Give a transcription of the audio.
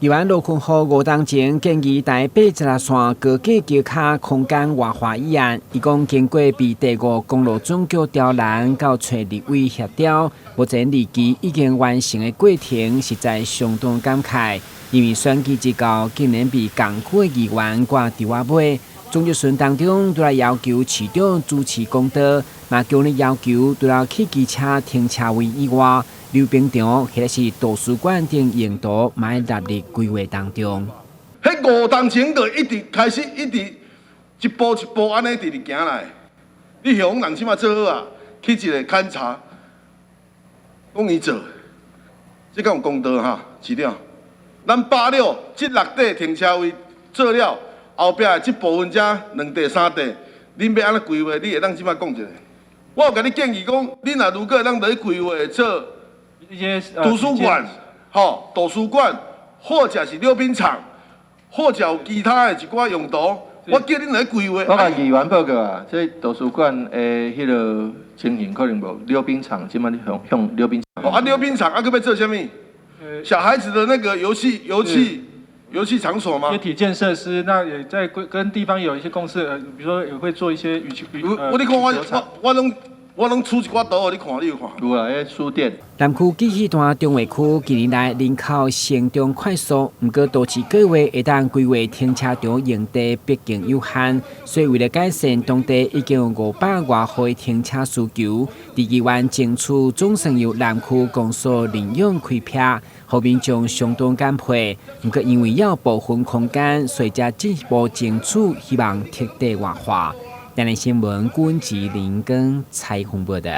議員羅坤浩5冬前建議台86線高架橋跤空間活化議案，伊講經過被第五公路總局刁難，到揣立委協調，目前二期已經完成的過程，實在相當感慨。因為選舉之後，竟然被仝區的議員掛豬仔尾。總質詢當中，除了要求市長主持公道，嘛強烈要求除了汽機車停車位以外，溜冰場或者是圖書館等用途，嘛愛納入規劃當中。彼5冬前就一直開始，一直一步一步按呢直直行來。你向人這馬做好啊，去一个勘查，講伊做，這敢有公道哈，市長？咱86這六塊停車位做了，後壁的這部分遮兩塊三塊，恁欲按怎規劃？你會當這馬講一下？我有共你建議講，恁若如果會當來規劃做一些圖書館，吼，圖書館，或者是溜冰場，或者有其他的一寡用途，我叫恁來規劃。我共議員報告啊，這圖書館的彼个情形可能無，溜冰場這馬咧向向溜冰場。啊，溜冰場啊，閣欲做啥物？小孩子的那個遊戲場所嗎？一體建設施，那也在跟地方有一些共識，比如說也會做一些羽球。我你看我我攏出一寡圖予你看，你有看？有啊，彼書店。南區機器段中華區近年來人口成長快速，毋過都市計劃會當規劃停車場用地畢竟有限，所以為了改善當地已經有500外戶停車需求，佇議員爭取總算由南區公所認養開闢，予民眾相當感佩。毋過因為有部分空間，所以才進一步爭取，希望徹底活化。台南新聞郭志林跟采訪報道。